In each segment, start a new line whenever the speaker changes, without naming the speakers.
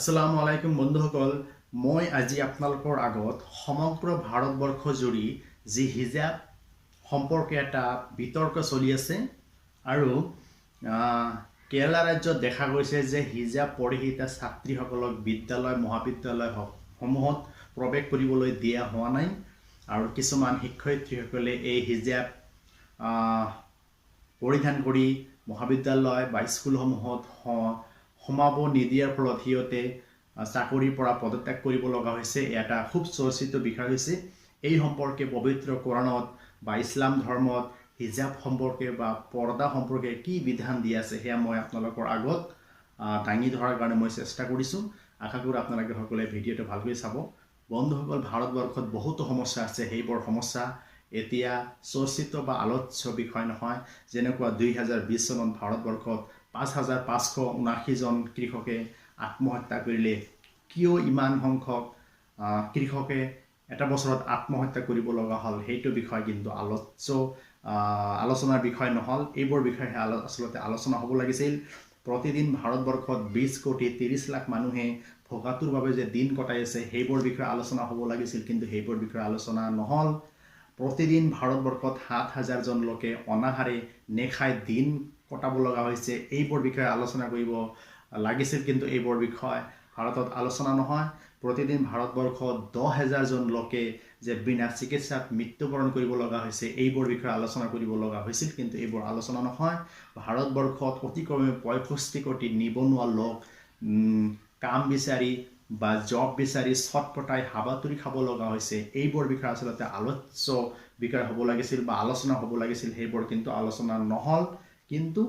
আসসালামু আলাইকুম বন্ধুসকল, মই আজি আপোনালোকৰ আগত সমগ্ৰ ভাৰতবৰ্ষ জুৰি যি হিজাব সম্পৰ্কে এটা বিতৰ্ক চলি আছে আৰু কেৰালা ৰাজ্যত দেখা গৈছে যে হিজাব পৰিহিতা ছাত্ৰীসকলক বিদ্যালয় মহাবিদ্যালয় সমূহত প্ৰৱেশ কৰিবলৈ দিয়া হোৱা নাই আৰু কিছুমান শিক্ষয়িত্ৰীসকলে এই হিজাব পৰিধান কৰি মহাবিদ্যালয় বা স্কুলসমূহত সোমাব নিদিয়াৰ ফলত সিহঁতে চাকৰিৰ পৰা পদত্যাগ কৰিব লগা হৈছে। এটা খুব চৰ্চিত বিষয় হৈছে। এই সম্পৰ্কে পবিত্ৰ কোৰাণত বা ইছলাম ধৰ্মত হিজাব সম্পৰ্কে বা পৰ্দা সম্পৰ্কে কি বিধান দিয়া আছে, সেয়া মই আপোনালোকৰ আগত দাঙি ধৰাৰ কাৰণে মই চেষ্টা কৰিছোঁ। আশা কৰোঁ আপোনালোকে সকলোৱে ভিডিঅ'টো ভালকৈ চাব। বন্ধুসকল, ভাৰতবৰ্ষত বহুতো সমস্যা আছে, সেইবোৰ সমস্যা এতিয়া চৰ্চিত বা আলোচ্য বিষয় নহয়। যেনেকুৱা 2020 চনত ভাৰতবৰ্ষত 5579জন কৃষকে আত্মহত্যা কৰিলে। কিয় ইমান সংখ্যক কৃষকে এটা বছৰত আত্মহত্যা কৰিব লগা হ'ল, সেইটো বিষয় কিন্তু আলোচনাৰ বিষয় নহ'ল। এইবোৰ বিষয়ে আচলতে আলোচনা হ'ব লাগিছিল। প্ৰতিদিন ভাৰতবৰ্ষত 20 কোটি 30 লাখ মানুহে ভোকাতুৰ বাবে যে দিন কটাই আছে, সেইবোৰ বিষয়ে আলোচনা হ'ব লাগিছিল, কিন্তু সেইবোৰ বিষয়ে আলোচনা নহ'ল। প্ৰতিদিন ভাৰতবৰ্ষত 7000জন লোকে অনাহাৰে নেখাই দিন কটাব লগা হৈছে, এইবোৰ বিষয়ে আলোচনা কৰিব লাগিছিল, কিন্তু এইবোৰ বিষয় ভাৰতত আলোচনা নহয়। প্ৰতিদিন ভাৰতবৰ্ষত 10,000জন লোকে যে বিনা চিকিৎসাত মৃত্যুবৰণ কৰিব লগা হৈছে, এইবোৰ বিষয়ে আলোচনা কৰিব লগা হৈছিল, কিন্তু এইবোৰ আলোচনা নহয়। ভাৰতবৰ্ষত অতি কমেও 65 কোটি নিবনুৱা লোক কাম বিচাৰি বা জব বিচাৰি ছটপটাই হাবাথুৰি খাব লগা হৈছে, এইবোৰ বিষয়ে আচলতে আলোচ্য বিষয় হ'ব লাগিছিল বা আলোচনা হ'ব লাগিছিল, সেইবোৰ কিন্তু আলোচনা নহ'ল। কিন্তু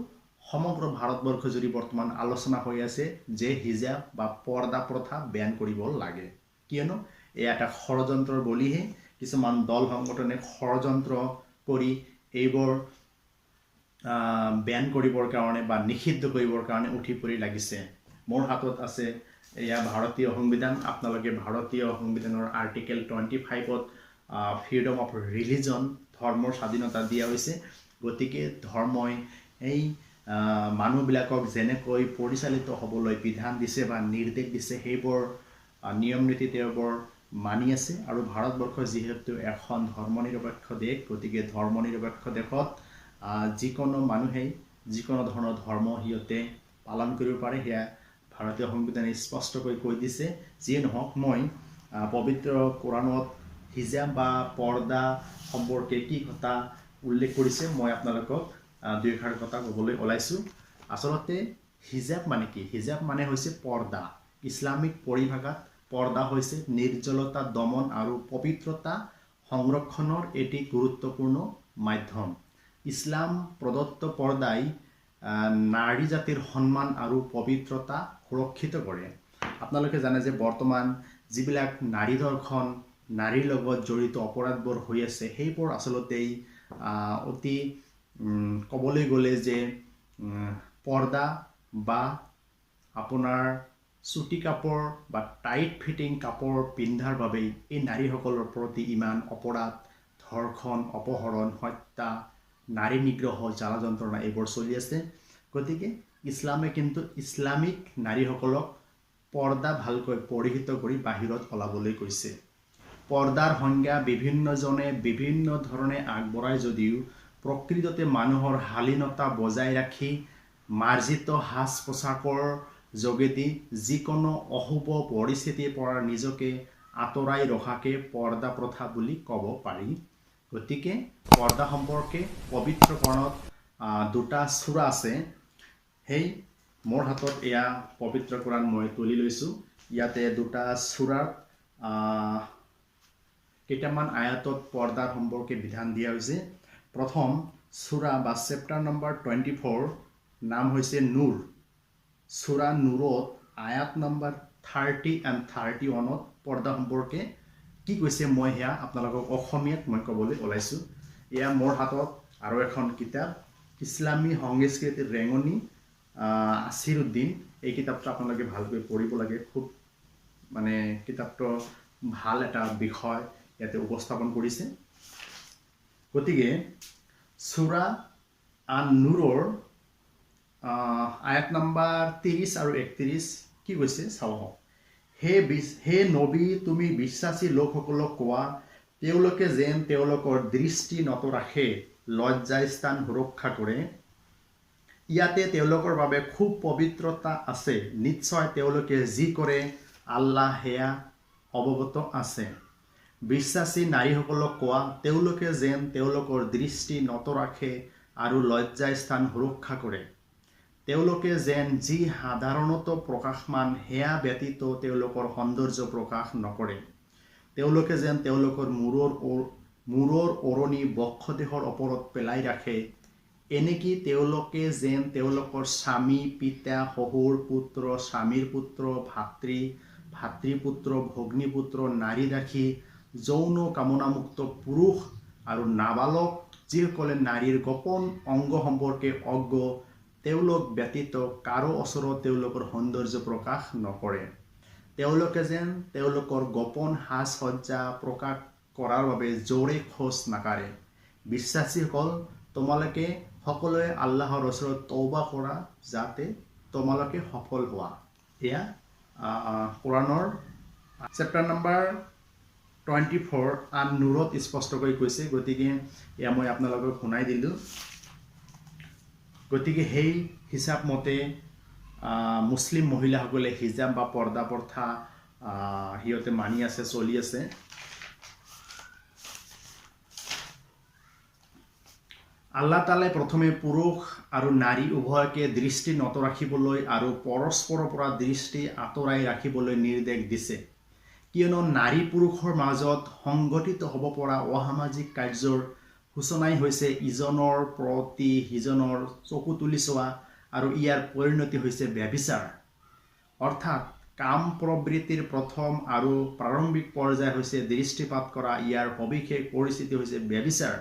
সমগ্ৰ ভাৰতবৰ্ষ জুৰি বৰ্তমান আলোচনা হৈ আছে যে হিজাব বা পৰ্দা প্ৰথা বেন কৰিব লাগে। কিয়নো এয়া এটা ষড়যন্ত্ৰৰ বলিহে। কিছুমান দল সংগঠনে ষড়যন্ত্ৰ কৰি এইবোৰ বেন কৰিবৰ কাৰণে বা নিষিদ্ধ কৰিবৰ কাৰণে উঠি পৰি লাগিছে। মোৰ হাতত আছে এয়া ভাৰতীয় সংবিধান। আপোনালোকে ভাৰতীয় সংবিধানৰ আৰ্টিকেল 25ত ফ্ৰীডম অফ ৰিলিজন, ধৰ্মৰ স্বাধীনতা দিয়া হৈছে। গতিকে ধৰ্মই এই মানুহবিলাকক যেনেকৈ পৰিচালিত হ'বলৈ বিধান দিছে বা নিৰ্দেশ দিছে, সেইবোৰ নিয়ম নীতি তেওঁবোৰ মানি আছে। আৰু ভাৰতবৰ্ষ যিহেতু এখন ধৰ্মনিৰপেক্ষ দেশ, গতিকে ধৰ্মনিৰপেক্ষ দেশত যিকোনো মানুহেই যিকোনো ধৰণৰ ধৰ্ম সিহঁতে পালন কৰিব পাৰে, সেয়া ভাৰতীয় সংবিধানে স্পষ্টকৈ কৈ দিছে। যিয়ে নহওক, মই পবিত্ৰ কোৰাণত হিজাব বা পৰ্দা সম্পৰ্কে কি কথা উল্লেখ কৰিছে, মই আপোনালোকক দুই এষাৰ কথা ক'বলৈ ওলাইছোঁ। আচলতে হিজাব মানে কি? হিজাব মানে হৈছে পৰ্দা। ইছলামিক পৰিভাষাত পৰ্দা হৈছে নিৰ্জলতা দমন আৰু পবিত্ৰতা সংৰক্ষণৰ এটি গুৰুত্বপূৰ্ণ মাধ্যম। ইছলাম প্ৰদত্ত পৰ্দাই নাৰী জাতিৰ সন্মান আৰু পবিত্ৰতা সুৰক্ষিত কৰে। আপোনালোকে জানে যে বৰ্তমান যিবিলাক নাৰী ধৰ্ষণ, নাৰীৰ লগত জড়িত অপৰাধবোৰ হৈ আছে, সেইবোৰ আচলতেই অতি ক'বলৈ গ'লে যে পৰ্দা বা আপোনাৰ চুটি কাপোৰ বা টাইট ফিটিং কাপোৰ পিন্ধাৰ বাবেই এই নাৰীসকলৰ প্ৰতি ইমান অপৰাধ, ধৰ্ষণ, অপহৰণ, হত্যা, নাৰী নিগ্ৰহ, জ্বালা যন্ত্ৰণা এইবোৰ চলি আছে। গতিকে ইছলামে কিন্তু ইছলামিক নাৰীসকলক পৰ্দা ভালকৈ পৰিহিত কৰি বাহিৰত ওলাবলৈ কৈছে। পৰ্দাৰ সংজ্ঞা বিভিন্নজনে বিভিন্ন ধৰণে আগবঢ়ায় যদিও প্ৰকৃততে মানুহৰ শালীনতা বজাই ৰাখি মাৰ্জিত সাজ পোছাকৰ যোগেদি যিকোনো অশুভ পৰিস্থিতিৰ পৰা নিজকে আঁতৰাই ৰখাকে পৰ্দা প্ৰথা বুলি ক'ব পাৰি। গতিকে পৰ্দা সম্পৰ্কে পবিত্ৰ কোৰাণত দুটা চূৰা আছে। সেই মোৰ হাতত এয়া পবিত্ৰ কোৰাণ মই তুলি লৈছোঁ। ইয়াতে দুটা চূৰাত কেইটামান আয়াতত পৰ্দাৰ সম্পৰ্কে বিধান দিয়া হৈছে। প্ৰথম চূৰা বা চেপ্টাৰ নম্বৰ 24, নাম হৈছে নূৰ। চূৰা নূৰত আয়াত নম্বৰ 30 এণ্ড 31ত পৰ্দা সম্পৰ্কে কি কৈছে, মই সেয়া আপোনালোকক অসমীয়াত মই ক'বলৈ ওলাইছোঁ। এয়া মোৰ হাতত আৰু এখন কিতাপ, ইছলামী সংস্কৃতিৰ ৰেঙনি, আছিৰুদ্দিন। এই কিতাপটো আপোনালোকে ভালকৈ পঢ়িব লাগে। খুব মানে কিতাপটো ভাল এটা বিষয় ইয়াতে উপস্থাপন কৰিছে। গতিকে চূৰা আন নূৰৰ আয়াত নাম্বাৰ 30 আৰু 31 কি কৈছে চাওঁ আহক। হে নবী, তুমি বিশ্বাসী লোকসকলক কোৱা, তেওঁলোকে যেন তেওঁলোকৰ দৃষ্টি নত ৰাখে, লজ্জাস্থান সুৰক্ষা কৰে। ইয়াতে তেওঁলোকৰ বাবে খুব পবিত্ৰতা আছে, নিশ্চয় তেওঁলোকে যি কৰে আল্লাহ সেয়া অৱগত আছে। বিশ্বাসী নাৰীসকলক কোৱা, তেওঁলোকে যেন তেওঁলোকৰ দৃষ্টি নত ৰাখে আৰু লজ্জাস্থান সুৰক্ষা কৰে। তেওঁলোকে যেন যি সাধাৰণত প্ৰকাশমান সেয়া ব্যতীত তেওঁলোকৰ সৌন্দৰ্য প্ৰকাশ নকৰে। তেওঁলোকে যেন তেওঁলোকৰ মূৰৰ ওৰণি বক্ষদেহৰ ওপৰত পেলাই ৰাখে, এনেকি তেওঁলোকে যেন তেওঁলোকৰ স্বামী, পিতা, শহুৰ পুত্ৰ, স্বামীৰ পুত্ৰ, ভাতৃ, ভাতৃপুত্ৰ, ভগ্নীপুত্ৰ, নাৰী ৰাখি, যৌন কামনামুক্ত পুৰুষ আৰু নাবালক, যিসকলে নাৰীৰ গোপন অংগ সম্পৰ্কে অজ্ঞ, তেওঁলোক ব্যতীত কাৰো ওচৰত তেওঁলোকৰ সৌন্দৰ্য প্ৰকাশ নকৰে। তেওঁলোকে যেন তেওঁলোকৰ গোপন সাজ-সজ্জা প্ৰকাশ কৰাৰ বাবে জোৰে খোজ নাকাঢ়ে। বিশ্বাসীসকল, তোমালোকে সকলোৱে আল্লাহৰ ওচৰত তৌবা কৰা, যাতে তোমালোকে সফল হোৱা। এয়া কোৰাণৰ চেপ্টাৰ নম্বৰ 24 আন নুৰত স্পষ্টকৈ কৈছে। গতিকে এয়া মই আপোনালোকক শুনাই দিলোঁ। গতিকে সেই হিচাপ মতে মুছলিম মহিলাসকলে হিজাব বা পৰ্দা প্ৰথা সিহঁতে মানি আছে, চলি আছে। আল্লাহ তাআলাই প্ৰথমে পুৰুষ আৰু নাৰী উভয়কে দৃষ্টি নত ৰাখিবলৈ আৰু পৰস্পৰৰ পৰা দৃষ্টি আঁতৰাই ৰাখিবলৈ নিৰ্দেশ দিছে। কিয়নো নাৰী পুৰুষৰ মাজত সংঘটিত হ'ব পৰা অসামাজিক কাৰ্যৰ সূচনাই হৈছে ইজনৰ প্ৰতি সিজনৰ চকু তুলি চোৱা আৰু ইয়াৰ পৰিণতি হৈছে ব্যভিচাৰ। অৰ্থাৎ কাম প্ৰবৃত্তিৰ প্ৰথম আৰু প্ৰাৰম্ভিক পৰ্যায় হৈছে দৃষ্টিপাত কৰা, ইয়াৰ সবিশেষ পৰিস্থিতি হৈছে ব্যভিচাৰ।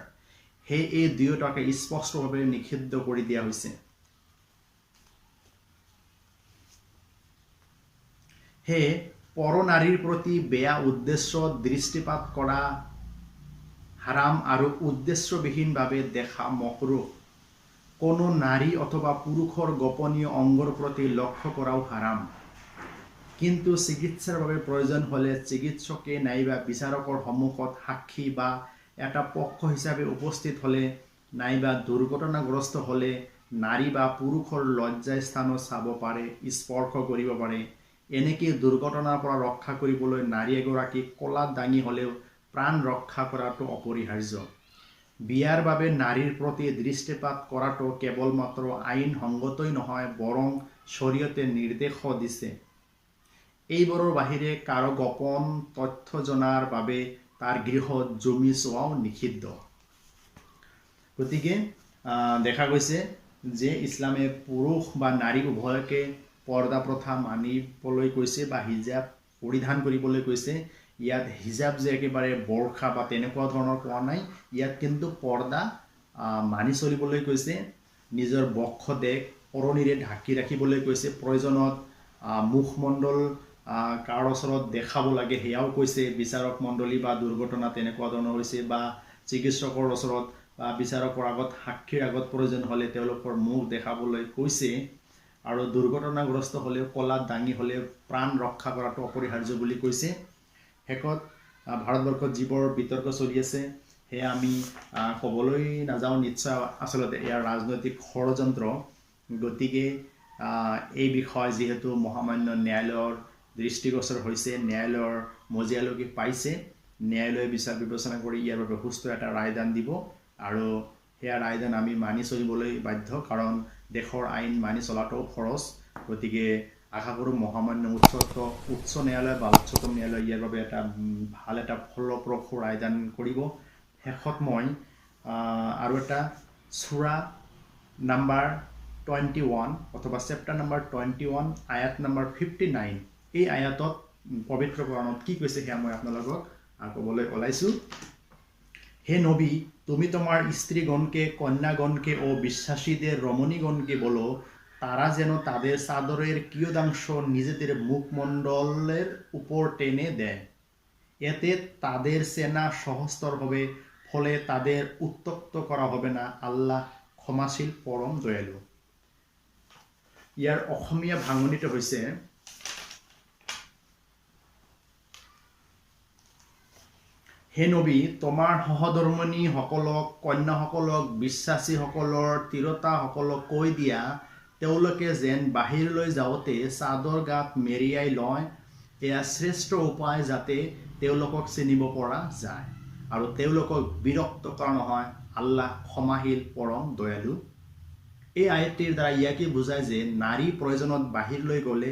সেই এই দুয়োটাকে স্পষ্টভাৱে নিষিদ্ধ কৰি দিয়া হৈছে। সেয়ে পৰনাৰীৰ প্ৰতি বেয়া উদ্দেশ্য দৃষ্টিপাত কৰা হাৰাম আৰু উদ্দেশ্যবিহীনভাৱে দেখা মকৰুহ। কোনো নাৰী অথবা পুৰুষৰ গোপনীয় অংগৰ প্ৰতি লক্ষ্য কৰাও হাৰাম। কিন্তু চিকিৎসাৰ বাবে প্ৰয়োজন হ'লে চিকিৎসকে নাইবা বিচাৰকৰ সন্মুখত সাক্ষী বা এটা পক্ষ হিচাপে উপস্থিত হ'লে নাইবা দুৰ্ঘটনাগ্ৰস্ত হ'লে নাৰী বা পুৰুষৰ লজ্জাস্থানো চাব পাৰে, স্পৰ্শ কৰিব পাৰে। এনেকৈ দুৰ্ঘটনাৰ পৰা ৰক্ষা কৰিবলৈ নাৰী এগৰাকীক কলাত দাঙি হ'লেও প্ৰাণ ৰক্ষা কৰাটো অপৰিহাৰ্য। বিয়াৰ বাবে নাৰীৰ প্ৰতি দৃষ্টিপাত কৰাটো কেৱল মাত্ৰ আইনসংগতই নহয়, বৰং শৰীয়তে নিৰ্দেশো দিছে। এইবোৰৰ বাহিৰে কাৰো গোপন তথ্য জনাৰ বাবে তাৰ গৃহত জমি চোৱাও নিষিদ্ধ। গতিকে দেখা গৈছে যে ইছলামে পুৰুষ বা নাৰী উভয়কে পৰ্দা প্ৰথা মানিবলৈ কৈছে বা হিজাব পৰিধান কৰিবলৈ কৈছে। ইয়াত হিজাব যে একেবাৰে বৰ্খা বা তেনেকুৱা ধৰণৰ কোৱা নাই, ইয়াত কিন্তু পৰ্দা মানি চলিবলৈ কৈছে, নিজৰ বক্ষদেহ ওৰণিৰে ঢাকি ৰাখিবলৈ কৈছে, প্ৰয়োজনত মুখমণ্ডল কাৰ ওচৰত দেখাব লাগে সেয়াও কৈছে। বিচাৰক মণ্ডলী বা দুৰ্ঘটনা তেনেকুৱা ধৰণৰ হৈছে বা চিকিৎসকৰ ওচৰত বা বিচাৰকৰ আগত, সাক্ষীৰ আগত প্ৰয়োজন হ'লে তেওঁলোকৰ মুখ দেখাবলৈ কৈছে। আৰু দুৰ্ঘটনাগ্ৰস্ত হ'লেও কলাত দাঙি হ'লেও প্ৰাণ ৰক্ষা কৰাটো অপৰিহাৰ্য বুলি কৈছে। শেষত ভাৰতবৰ্ষত যিবোৰ বিতৰ্ক চলি আছে সেয়া আমি ক'বলৈ নাযাওঁ, নিশ্চয় আচলতে ইয়াৰ ৰাজনৈতিক ষড়যন্ত্ৰ। গতিকে এই বিষয় যিহেতু মহামান্য ন্যায়ালয়ৰ দৃষ্টিগোচৰ হৈছে, ন্যায়ালয়ৰ মজিয়ালৈকে পাইছে, ন্যায়ালয়ে বিচাৰ বিবেচনা কৰি ইয়াৰ বাবে সুস্থ এটা ৰায়দান দিব আৰু সেয়া ৰায়দান আমি মানি চলিবলৈ বাধ্য, কাৰণ দেশৰ আইন মানি চলাটো খৰচ। গতিকে আশা কৰোঁ মহামান্য উচ্চ ন্যায়ালয় বা উচ্চতম ন্যায়ালয় ইয়াৰ বাবে এটা ভাল এটা ফলপ্ৰসূ ৰায়দান কৰিব। শেষত মই আৰু এটা চূৰা নাম্বাৰ 21 অথবা চেপ্টাৰ নাম্বাৰ 21 আয়াত নাম্বাৰ 59 এই আয়াতত পবিত্ৰ কোৰআনত কি কৈছে সেয়া মই আপোনালোকক ক'বলৈ ওলাইছোঁ। হে নবী, তুমি তোমাৰ স্ত্ৰীগণকে, কন্যাগণকে ও বিশ্বাসীদের রমণীগণকে বলো, তারা যেন তাদের চাদরের কিয়দাংশ নিজেদের মুখমণ্ডলের উপর টেনে দেয়, এতে তাদের চেনা সহজতর হবে, ফলে তাদের উত্তক্ত করা হবে না। আল্লাহ ক্ষমাশীল, পৰম দয়ালু। ইয়াৰ অসমীয়া ভাঙনিটো হৈছে, হে নবী, তোমাৰ সহধৰ্মিণীসকলক, কন্যাসকলক, বিশ্বাসীসকলৰ তিৰোতাসকলক কৈ দিয়া, তেওঁলোকে যেন বাহিৰলৈ যাওঁতে চাদৰ গাত মেৰিয়াই লয়। এয়া শ্ৰেষ্ঠ উপায় যাতে তেওঁলোকক চিনিব পৰা যায় আৰু তেওঁলোকক বিৰক্ত কৰা নহয়। আল্লাহ ক্ষমাশীল, পৰম দয়ালু। এই আয়াতটিৰ দ্বাৰা ইয়াকে বুজায় যে নাৰী প্ৰয়োজনত বাহিৰলৈ গ'লে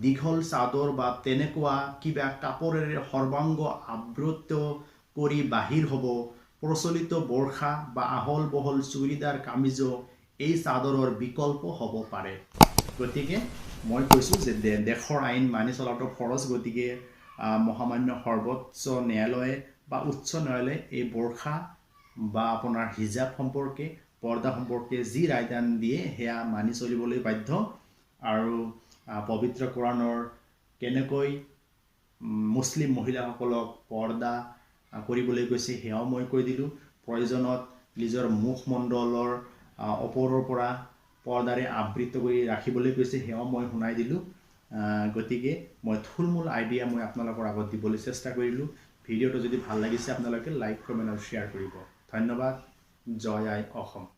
দীঘল চাদৰ বা তেনেকুৱা কিবা কাপোৰেৰে সৰ্বাংগ আবৃত কৰি বাহিৰ হ'ব। প্ৰচলিত বোৰ্খা বা আহল বহল চুৰিদাৰ কামিজো এই চাদৰৰ বিকল্প হ'ব পাৰে। গতিকে মই কৈছোঁ যে দেশৰ আইন মানি চলাটো ফৰজ। গতিকে মহামান্য সৰ্বোচ্চ ন্যায়ালয়ে বা উচ্চ ন্যায়ালয়ে এই বোৰ্খা বা আপোনাৰ হিজাব সম্পৰ্কে, পৰ্দা সম্পৰ্কে যি ৰায়দান দিয়ে সেয়া মানি চলিবলৈ বাধ্য। আৰু পবিত্ৰ কোৰাণৰ কেনেকৈ মুছলিম মহিলাসকলক পৰ্দা কৰিবলৈ কৈছে সেয়াও মই কৈ দিলোঁ। প্ৰয়োজনত নিজৰ মুখমণ্ডলৰ ওপৰৰ পৰা পৰ্দাৰে আবৃত কৰি ৰাখিবলৈ কৈছে, সেয়াও মই শুনাই দিলোঁ। গতিকে মই থুলমূল আইডিয়া মই আপোনালোকৰ আগত দিবলৈ চেষ্টা কৰিলোঁ। ভিডিঅ'টো যদি ভাল লাগিছে আপোনালোকে লাইক, কমেণ্ট আৰু শ্বেয়াৰ কৰিব। ধন্যবাদ। জয় আই অসম।